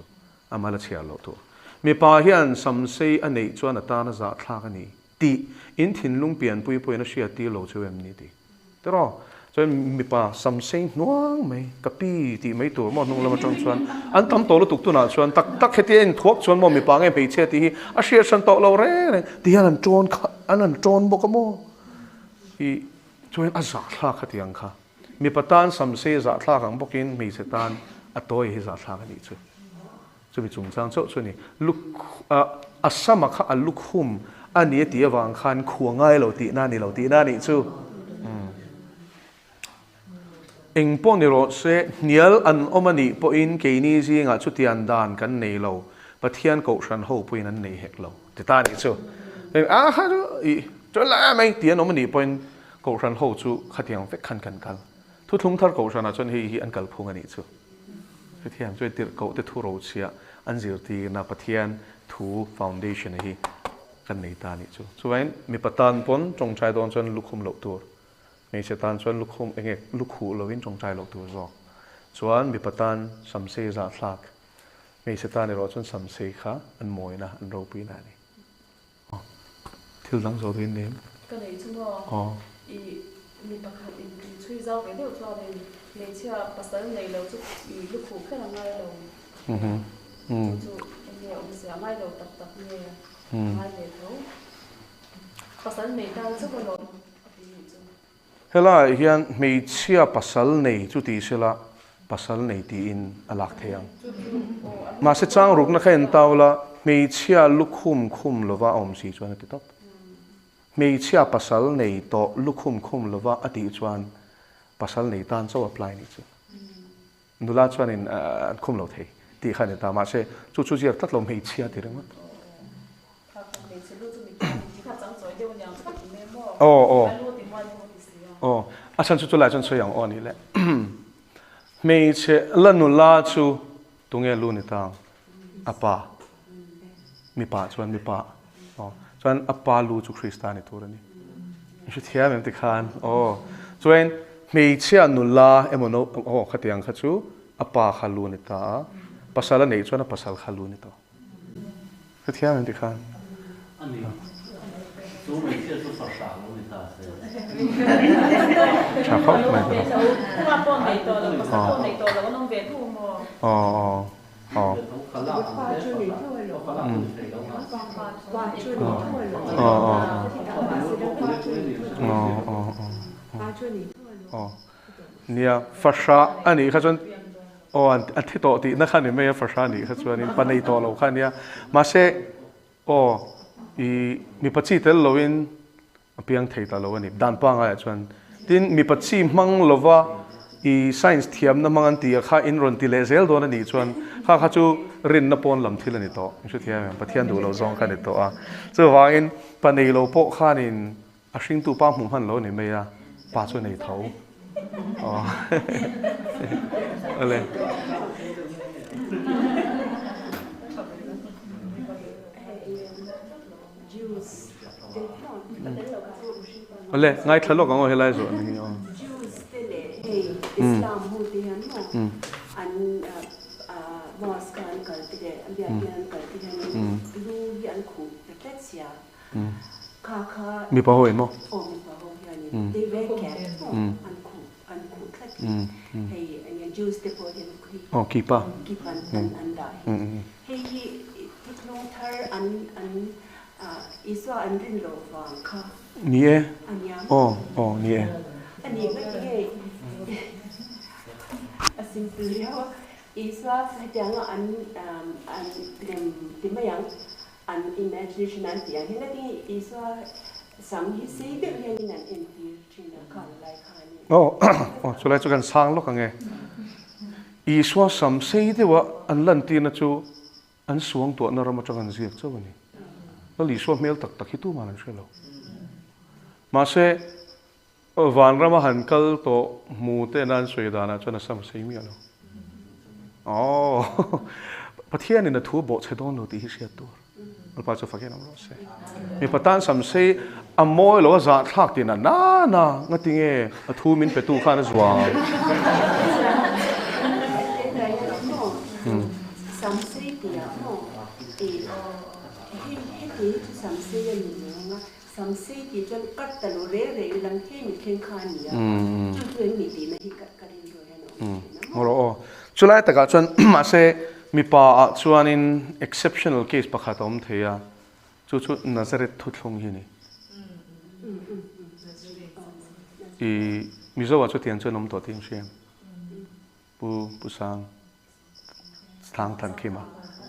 a mal a chhiar loh tur. Mipa hian samsei a neih chuan a tan a zahthlak a ni tih in thinlung pianpui pawhin a hriat tir lo chu em ni ti. Tiraw? Chuan mipa samsei hnuang mai, ka pi tih mai tur maw hnung lam atang chuan an tam tawh lutuk tunah chuan tak tak hetia en thuak chuan maw mipa nge hmeichhia tih hi a hriat hran tawh lo reng reng ti hian an tawn kha an an tawn bawk a maw? I chuan a zahthlak kha tiang kha mipa tan samsei a zahthlak ang bawkin hmeichhe tan a tawi hi zahthlak a nih chu. Chumi chungchang chauh chu a ni. Luk a a sama kha a lukhum A ni a tih avang khan khua ngai lo tihna a ni lo tihna a nih chu. Eng pawh ni rawh se, hnial an awm a nih pawhin keini zingah chutiang dan kan nei lo, Pathian kohhran ho pawhin an nei hek lo ti ta a nih chu. A kha chu ih chuan la mai tih an awm a nih pawhin kohhran ho chu khatiang vek khan kan kal. Thuthlung thar kohhranah chuan hei hi an kalphung a nih chu. Hetiang chuan tirhkoh te thu rochhiah an zirtirna Pathian thu foundation hi kan nei ta a nih chu. Chuvangin mipa tan pawn tawngtai dawn chuan lukhum loh tur, hmeichhe tan chuan lukhum enge lukhuh lovin tawngtai loh tur zawk. Chuan mipa tan samsei zahthlak, hmeichhe tan erawh chuan samsei kha an mawina, an ropuina a ni. Thil dang zawh duhin nim. Ka nei chu maw? I mi pakhat in tui chhui zau ve deuh chuanin hmeichhia pasal nei lo chu i lukhuh kher a ngai lo. Chu chu eng nge awmzia a ngai lo tak tak nge a ngai ve tho. Pasal nei tan chauh alawm a ti nih chu. Helaiah hian hmeichhia pasal nei chu ti sela pasal nei tiin a lak thei ang. Mahse changrukna kha en tau la, hmeichhia lukhum khum lova a awm si chuan a ti tawp. Hmeichhia pasal nei tawh lukhum khum lova a tih chuan pasal nei tan chauh apply nih chu. Nula chuanin an khum lo thei tih kha a ni ta. Mahse, chu chu ziak tlat lo hmeichhia ti ringawt. Aw aw aw a chhan chu chulai chuan sawi ang aw a nih le. Hmeichhe la nula chu tunge lu ni ta ang? A pa. Mipa chuan mipa. Aw chuan a pa lu chu Krista ni tur a ni. I hrethiam em tikhan? Aw chuan hmeichhia nula emaw no aw khatiang kha chu a pa kha lu ni ta a, pasal a neih chuan a pasal kha lu ni tawh. Hrethiam em tikhan? A ni. Chu hmeichhia chu fahrah lo ni ta se. Tha khawp mai ka rawh. Aw aw aw. Aw aw aw aw aw. Nia fahrah a nih kha chuan Aw an thi tawh tihna kha ni mai a fahrah nih kha chuanin pa nei tawh lo kha ania. Mahse aw i mipa chi tel loin a piang thei ta lo a ni dan pangaiah chuan. Tin mipa chi hmang lova i science thiamna hmang an tih a kha in rawn ti leh zel dawn a nih chuan kha kha chu rinna pawn lam thil a ni tawh. In hrethiam em? Pathian duh loh zawng kha a ni tawh a. Chuvangin pa nei lo pawh khanin A hringtu pa hmuh hman lo a ni mai a, pa chu a nei tho. Aw. Awle. Awle, ngaithla lawk ang aw helai zawh ni hi aw. Jews te leh hei Islam ho te hian maw an mosque a an kal te leh an biakin an kal te hian lu hi an khuh ta tlat sia. Mipa ho emaw? Aw kipa. Ni e. Aw aw ni e. An imagination an tih ang hian a tinge Isua sam hi sei deuh hianin an entir thin a khan lai khanin. Aw aw chulai chu kan sang lawk ang e. Isua sam sei deuha an lantirna chu an suang tuahna ram atang an ziak chauh a ni. Lal Isua hmel tak tak hi tuman an hre lo. Mahse Vanrama han kal tawh hmu te nan sawi danah chuan a sam sei miah lo. Aww Pathianin a thu a bawhchhe dawn lo tih hi hriat tur. Lalpa chu fakin awm rawh se. Mipa tan sam sei a mawi lo a zahthlak tih na na na ngati nge a thu min petu khan a zuam. Sam sei tih ah maw tih hei heti hi chu sam sei a ni lo ang a. Sam sei tih chuan cut ta lo reng reng lam he mi thleng kha a ni a, chu chu eng mi tihna hi ka rin rual hian a awm thin a maw? Rawh aw. Chulai takah chuan mahse mipa ah chuanin exceptional case pakhat a awm thei a, chu chu Nazareth thuthlung hi a ni. I Mizo ah chutiang chuan awm tawh tih an hria em? Pu Pu Sang Thlang Thankhima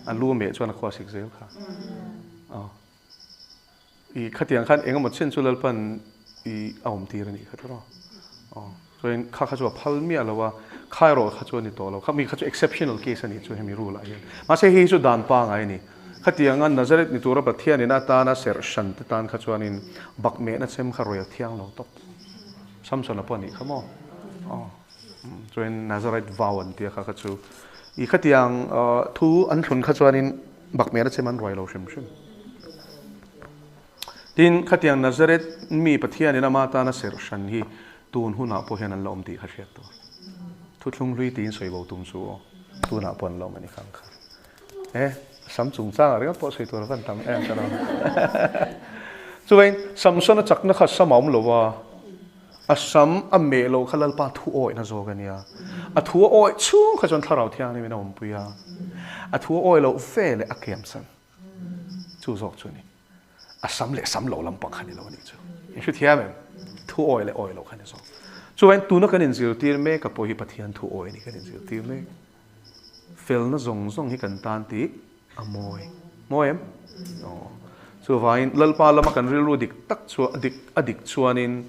a lu meh chuan a khuasik zel kha. Aw. I khatiang khan engemaw chen chu Lalpan i a awm tir a nih kha tiraw? Aw, chuan kha kha chu a phal miah lo a, kha erawh kha chu a ni tawh lo. Kha mi kha chu exceptional case a nih chu hemi rule ah hian. Mahse hei hi chu dan pangai a ni. Khatianga Nazareth ni tura Pathianin atana serh hran te tan kha chuanin bakmehna chem kha rawi a thiang lo tawp. Samson-a pawh a nih kha maw? Aw, chuan Nazarite vow an tia kha kha chu i khatiang thu an thlun kha chuanin bakmehna chem an ruai lo hrim hrim. Tin, khatiang Nazareth mi Pathianin ama tana serh hran hi tun hunah pawh hian an la awm tih kha hriat tur. Thuthlung hlui tiin sawi bo tum chu aw, tunah pawh an la awm a ni khang kha. E, sam chungchangah ringawt pawh sawi tur a van tam em ka lo. Chuvain, Samson a chakna kha sam a awm lo a, a sam a meh loh kha Lalpa thu awihna zawk a nia. A thu a awih chhung kha chuan Thlarau Thianghlim in a awmpui a, a thu a awih loh ve leh a kiamsan. Chu zawk chu a ni. A sam leh sam lo lampang kha ni lo a nih chu. In hre thiam em? Thu awi leh awi lo kha ni zawk. Chuvain tuna kan inzirtir mek a pawh hi Pathian thu awi a ni kan inzirtir mek. Felna zawng zawng hi kan tan tih a mawi. Mawi em? Aw. Chuvain Lalpa lama kan rilru dik tak chu dik a dik chuanin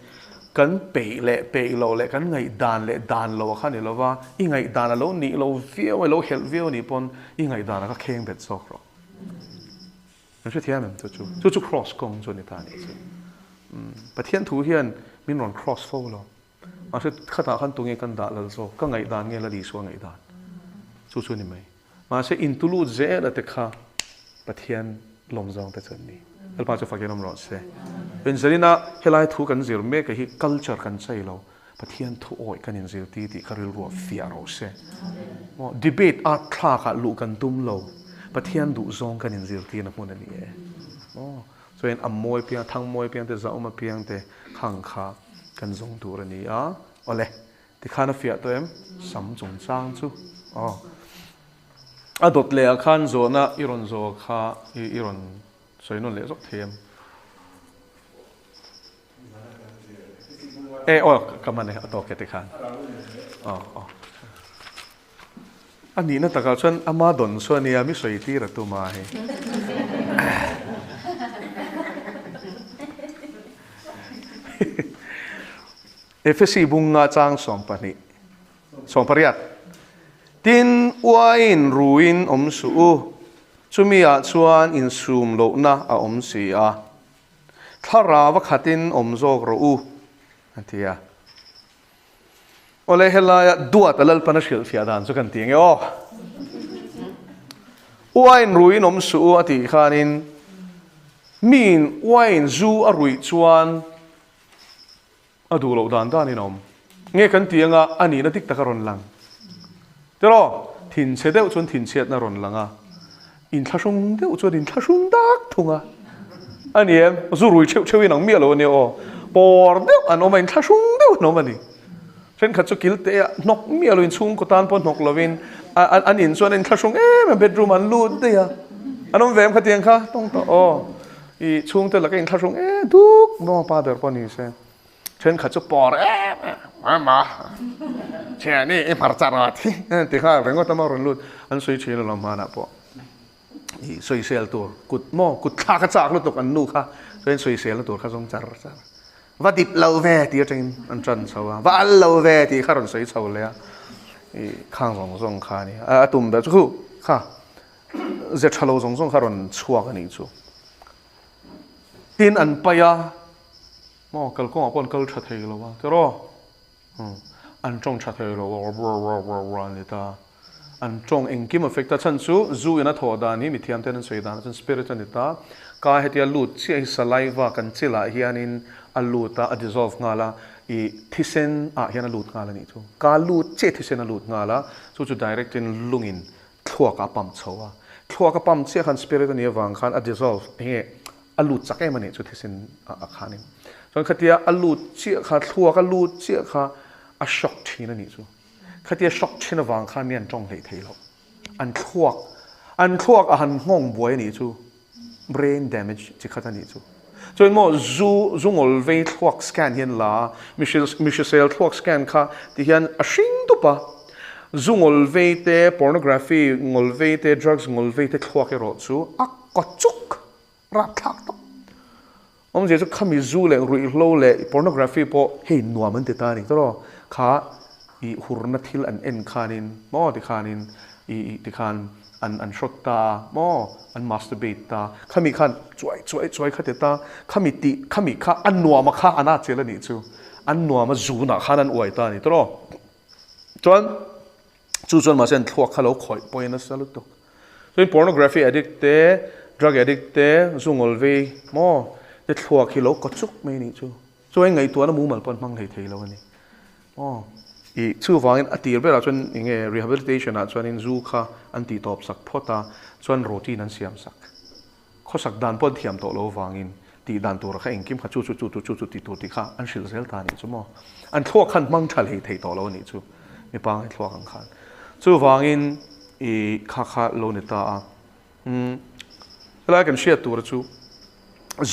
kan peih leh peih loh leh kan ngaihdan leh dan lo a kha ni lova, i ngaihdan a lo nih lo viau a, i lo helh viau a nih pawn i ngaihdan a kha kheng bet zawk rawh. Kan hrethiam em chu chu? Chu chu cross kawng chu a ni ta a nih chu. Pathian thu hian min rawn cross fo lo. Mahse khatah khan tunge kan dah lal zawk? Ka ngaihdan nge la Isua ngaihdan? Chu chu a ni mai. Mahse intulut zel a te kha Pathian lawm zawng te chu an ni. Lalpa chu fakin awm rawh se. Benjalina helai thu kan zir mek a hi culture kan chei lo, Pathian thu awih kan inzirtir tih kha rilru ah fiah rawh se. Maw debate a thlak ah luh kan tum lo, Pathian duh zawng kan inzirtirna hmun a ni e. Maw chuan a mawi piang, thang mawi piang te, zahawm apiang te khang kha kan zawng tur a ni a. Awle. Tikhan a fiah tawh em? Sam chungchang chu aw. A dawt leh ah khan zawhna i rawn zawh kha i rawn sawi nawn leh zawk thei em? E aw ka man e a tawk e tikhan. Aw aw. A nihna takah chuan ama dawn chu a nia mi sawi tir a tum a hei. Efesi bunga chang 12, 18, Tin, uaiin ruin awm suh u, chumi ah chuan insum lohna a awm si a, thlarau a khatin awm zawk rawh u, a ti a. Awle, helaia duat a Lalpan a hrilhfiah dan chu kan ti nge aw. Uaiin ruin awm suh u a tih khanin miin uaiin zu a ruih chuan A duh loh dan danin a awm. Nge kan ti anga a nihna dik tak a rawn lang. Tiraw? Thinchhe deuh chuan thinchhiatna a rawn lang a, inthlahrung deuh chuan inthlahrung dak thung a. A ni em? Zu rui theuh theuhin ang miah lo a nia aw. Pawr deuh an awm a, inthlahrung deuh an awm a ni. Thenkhat chu kil teh a, hnawk miah loin chhungkaw tan pawh hnawk lovin an in chuan a inthlahrung em em, bedroom an lut daih a. An awm ve em khatiang kha? Tawng tawh aw. I chhungte laka inthlahrung e duk maw pa ber pawh ni se. Thenkhat chu pawr em em a, thiani i hmarcha rawt hi ti nghal ringawt a maw rawn lut an sawi thin alawm hmanah pawh. I sawisel tur kut maw kut thlak a chak lutuk an nu kha chuan sawiselna tur kha zawng char char. Va dip lo ve tih atangin an tan chho a, va al lo ve tih kha rawn sawi chho leh a. I khang zawng zawng kha a ni a, a tum ber chu khu kha Ze tha lo zawng zawng kha rawn chhuak a nih chu. Tin an paih a, maw kalkawngah pawh an kal tha thei lo a, tiraw? Umm an tawng tha thei lo a, wah an ni ta. An tawng engkim a fek ta chhan chu zu in a thawh dan hi mithiam ten an sawi dan ah chuan spirit a ni ta. Ka hetia lut chiah hi saliva kan chilah hianin a lut a, a dissolve nghal a, i thisen ah hian a lut nghal a nih chu. Ka lut chiah thisen a lut nghal a, chu chu direct in lungin Thluak a pump chho a, thluak a pump chiah khan spirit a nih avang khan a dissolve enge a lut chak em a nih chu thisen ah khanin. Chuan khatia a lut chiah kha thluak a lut chiah kha a shock thin a nih chu. Khatia shock thin avang khan mi an tawng hleih thei loh. An thluak an thluak a han nghawng buai a nih chu. Brain damage chi khat a nih chu. Chuan maw zu zu ngawl vei thluak scan hian la a, mi hrisel thluak scan kha ti hian a hring dup a. Zu ngawl vei te, pornography ngawl vei te, drugs ngawl vei te thluak erawh chu a kaw chuk rapthlak tawp. Awmzia chu khami zu leh ruihhlo leh pornography pawh hei nuam an ti ta a ni tawh aw. Kha i hurna thil an en khanin maw tikhanin i i tikhan an an hrawt ta a maw an masturbate ta khami khan chuai chuai chuai kha ti ta khami tih khami kha a nuam a kha an a chel a nih chu an nuam a zunah khan an uai ta a ni tawh aw. Chuan chu chuan mahse an thluak kha lo khawih pawhin nasa lutuk. Chuan pornography addict te, drug addict te, zu ngawl vei maw te thluak hi lo kaw chuk mai a nih chu. Chuan ngaihtuahna mumal pawh an hmang hlei thei lo a ni. Aw i chuvangin a tir berah chuan eng nge rehabilitation ah chuanin zu kha an tih tawp sak phawt a, chuan routine an siam sak. Khawsak dan pawh an thiam tawh lo avangin tih dan tura kha engkim kha chu chu chu chu chu chu ti tur tih kha an hrilh zel ta a nih chu maw. An thluak khan hmang tha hlei thei tawh lo a nih chu mipa ngai thluak ang khan. Chuvangin i kha kha lo ni ta a. Umm helai kan hriat tura chu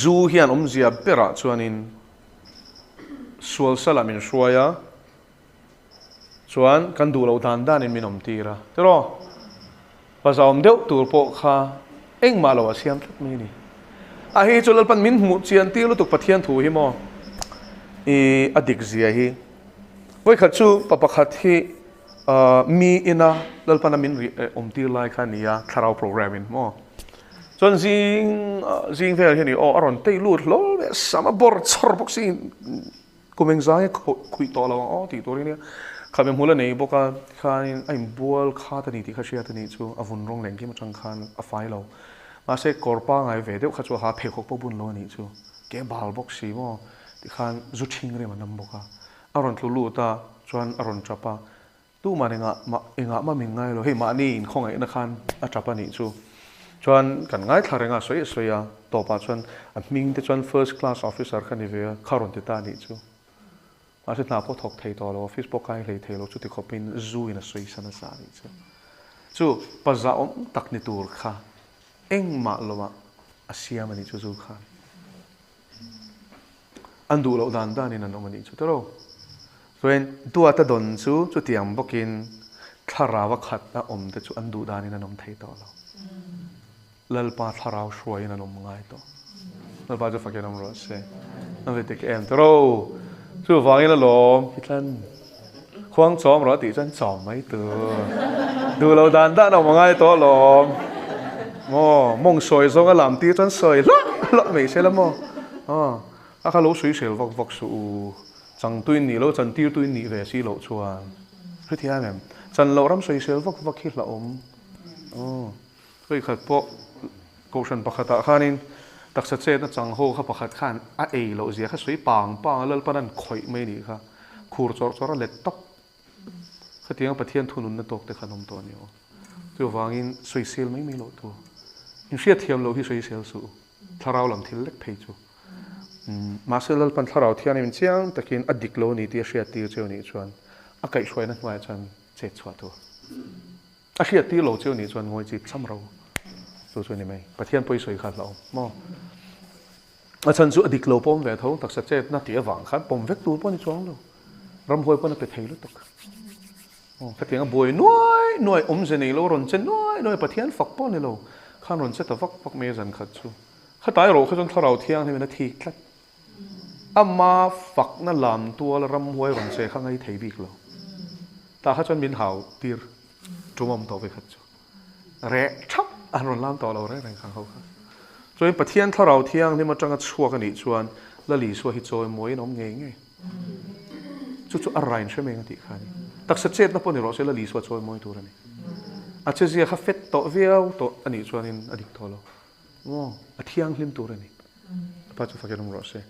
zu hian awmzia berah chuanin sual salah min hruai a, Chuan kan duh loh dan danin min awm tir a, tiraw? Pazaawm deuh tur pawh kha engmah lo a siam tlat mai a ni. A hei chu Lalpan min hmuh chian tir lutuk Pathian thu hi maw i a dik zia hi. Vawikhat chu pa pakhat hi mi ina Lalpana min awm tir lai kha a ni a, thlarau program in maw. Chuan zing zing vel hi a ni aw, a rawn tei lut hlawl mai a, sam a bawr chawr bawk si. Kum engzai a khuih tawh lo ang aw tih turin nia kha mi hmul a nei bawk a tikhanin a inbual khat a ni tih kha hriat a nih chu a vun rawng lengkim atang khan a fai lo. Mahse kawr pangai ve deuh kha chu a ha pheikhawk pawh bun lo a nih chu ke bal bawk si maw tikhan zu ṭhing rem a nam bawk a. A rawn tlu lut a chuan a rawn ṭap a Tuman engah mah engah mah min ngai lo, hei mahni inkhawngaihna khan a tap a nih chu. Chuan kan ngaithla reng a, sawi a sawi a, tawpah chuan a hming te chuan first class officer kha ni ve a, kha rawn ti ta a nih chu. Mahse hna pawh thawk thei tawh lo, office pawh kai hlei thei lo, chuti khawpin zu in a sawi sa nasa a nih chu. Chu pa zahawm tak ni tur kha engmah lovah a siam a nih chu zu khan. An duh loh dan danin an awm a nih chu tawh. Chuan duata dawn chu chutiang bawkin thlarau a khat a awm te chu an duh danin an awm thei tawh lo. Lalpa thlarau hruaiin an awm ngai tawh. Lalpa chu fakin awm rawh se. An ve dik em tawh. Chuvangin alawm hi tlan khuang chawm rawh tih chuan chawm mai tur. Duh loh dan dan a awm ngai tawh alawm. Maw mawng sawi zawng a lam tir chuan sawi hlawh hlawh mai se la maw. Aw a kha lo sawi sel vak vak suh u. Changtu in nih loh chan tirtu in nih ve si loh chuan hrethiam em? Chan loh ram sawi sel vak vak hi hlauhawm. Aw Vawikhat pawh Kohhran pakhatah khanin taksa chetna chang ho kha pakhat khan a ei loh zia kha sawi pang pang a, Lalpan an khawih mai nih kha khur chawrh chawrh a let tawp. Khatianga Pathian thununna tawk te kha an awm tawh a ni aw. Chuvangin sawisel mai mai loh tur. Inhriatthiam loh hi sawisel suh u, thlarau lam thil lek phei chu. Mahse Lalpan thlarau thianghlim chiang takin a dik lo a ni tih a hriattir cheu nih chuan a kaihhruaina hnuaiah chuan chet chhuah tur. A hriat tir lo cheu nih chuan ngawi chip cham ro chu chu a ni mai. Pathian pawi sawi kha a hlauhawm maw? A chhan chu a dik lo pawm ve tho, taksa chetna tih avang khan pawm vek tur pawh a ni chuang lo. Ramhuai pawn a pe thei lutuk. Aw, khatiang a buai nuai nuai, awmze nei lo, rawn che nuai nuai, Pathian fak pawh a ni lo, khan rawn che ta vak vak mai a zan khat chu. Khatai erawh kha chuan Thlarau Thianghlimin a thik tlat. Ama fakna lam tuala ramhuai rawn che kha ngai thei bik lo. Tah kha chuan min hau tir tum awm tawh vekhat chu. Reh thap an rawn lam tawh lo reng reng khang ho kha. Chuan Pathian Thlarau Thianghlim atanga chhuak a nih chuan Lal Isua hi chawi mawiin a awm ngei ngei. Chu chu a rain hre mai ang a tih kha a ni. Taksa chetna pawh ni rawh se Lal Isua chawi mawi tur a ni. A chezia kha fet tawh viau tawh a nih chuanin a dik tawh lo. Maw? A thianghlim tur a ni. A pa chu fakin awm rawh se.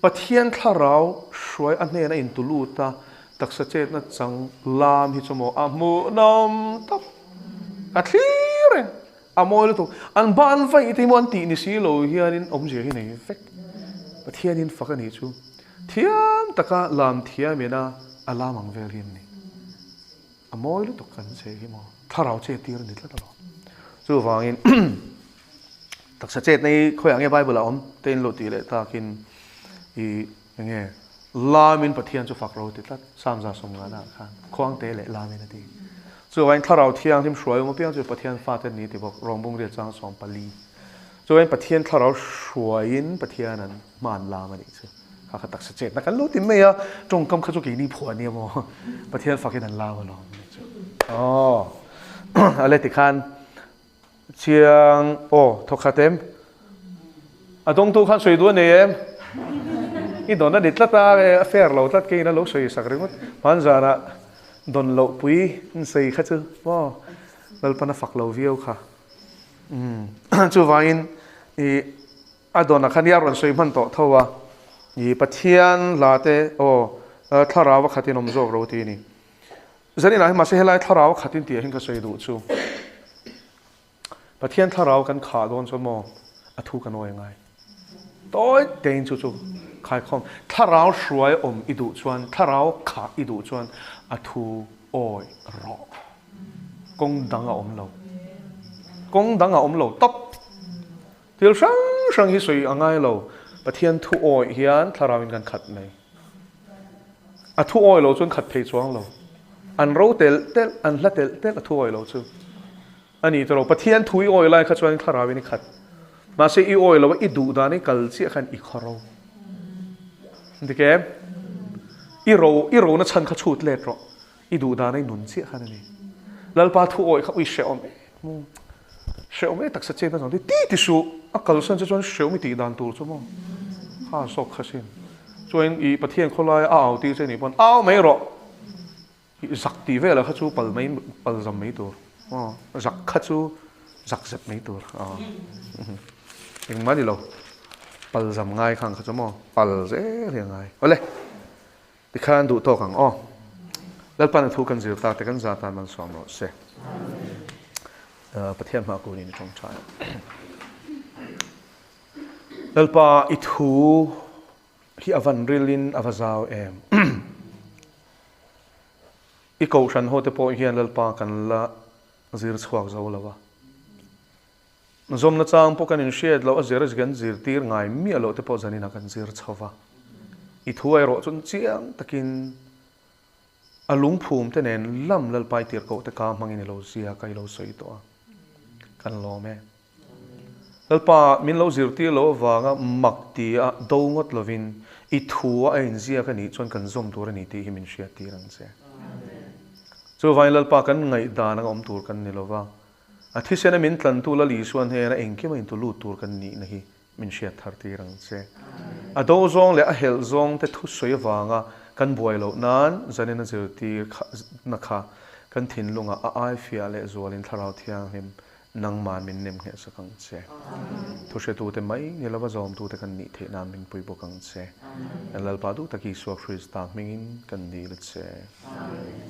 Pathian thlarau hruai a hnena intu lut a, taksa chetna chang lam hi chu maw a hmuhnawm tawp. A thlir reng. A mawi lutuk. An ban vaih te hi maw an tih ni si lo hianin awmzia hi nei vek. Pathianin fak a nih chu. Thiam taka lam thiamina a lam ang vel hi an ni. A mawi lutuk kan che hi maw? Thlarau chet tir a ni tlat alawm. Chuvangin taksa chetna hi khawiah nge Bible ah awm te in lo tih leh takin i enge lamin Pathian chu fak ro ti tlat Psalm 150 ah khan khuangte leh lamin a ti. Chuvangin thlarau thianghlim hruai awm apiang chu Pathian fate an ni ti bawk Rawng bung riat chang 14. Chuan Pathian thlarau hruaiin Pathian an hman lam a nih chu. Kha kha taksa chetna kan lo ti mai a, tawngkam kha chu keini phuah a nia maw? Pathian fakin an lam alawm a nih chu. Aw, a le tikhan chiang, aw, thawkhat em? A dawngtu khan sawi duh a nei em? I dawn a ni tlat a, a fair lo tlat keiin a lo sawi sak ringawt. Hmanzanah dawn loh pui an sawi kha chu maw Lalpan a fak lo viau kha. Umm chuvangin i a dawn ah khan i a rawn sawi hman tawh tho a, i Pathian hla te aw thlarau a khatin awm zawk ro ti a ni. Zaninah hian mahse helai thlarau a khatin tih ah hian ka sawi duh chu Pathian thlarau kan khah dawn chuan maw a thu kan awi ngai. Tawi tein chu chu khaikhawm thlarau hruai awm i duh chuan thlarau khah i duh chuan a thu awi rawh. Kawng dang a awm lo. Kawng dang a awm lo tawp. Thil hrang hrang hi sawi a ngai lo. Pathian thu awih hian thlarau in kan khat mai. A thu awih lo chuan khat thei chuang lo. An ro telh telh, an hla telh telh a thu awih lo chu. A ni tawh lo. Pathian thu i awih lai kha chuan thlarau in i khat. Mahse i awih lo a, i duh dan i kal chiah khan i khaw ro. Dik em? I ro, i ro na chhan kha chhut let rawh. I duh dan a i nun chiah khan a ni. Lalpa thu awih kha ui hrehawm em maw? Hrehawm em taksa chet na zawng ti ti ti suh. A kalsan che chuan hrehawm i tih dan tur chu maw? Kha zawk kha sin. Chuan i Pathian khawlaia a au tir che nih pawn au mai rawh. I zak tih velah kha chu pal mai pal zam mai tur. Aw zak kha chu zak zet mai tur. Aw engmah ni lo. Pal zam ngai khang kha chu maw? Pal zel hi a ngai. Awle. Tikhan duh tawk ang aw. Lalpan a thu kan zir tak te kan za tan malsawm rawh se. Pathian hma kun in i tawngtai. Lalpa i thu hi a van ril in a va zau em. I kohhran ho te pawh hian Lalpa kan la zir chhuak zo lo a. Zawmna chang pawh kan inhriat loh a zir a kan zirtir ngai miah loh te pawh zaninah kan zir chho va. I thu erawh chuan chiang takin a lungphum te nen lam Lalpai tirhkoh te ka hmangin i lo ziak a, i lo sawi tawh a. Kan lawm e. Lalpa min lo zirtir loh avanga mak ti a do ngawt lovin i thu a a inziak a nih chuan kan zawm tur a ni tih hi min hriattir ang che. Chuvangin Lalpa kan ngaihdan anga awm tur kan ni lova, A thisena min tlantu Lal Isua hnena engkim a intu lut tur kan nihna hi min hriat thar tir ang che. A do zawng leh a helh zawng te thusawi avanga kan buai loh nan zanina zirtir na kha kan thinlungah a aifiah leh zualin Thlarau Thianghlim nangman min nem ngheh sak ang che. Thuhretute mai ni lova zawmtute kan nih theih nan min pui bawk ang che. Kan Lalpa duh tak Isua Krista hmingin kan dil a che. Amen.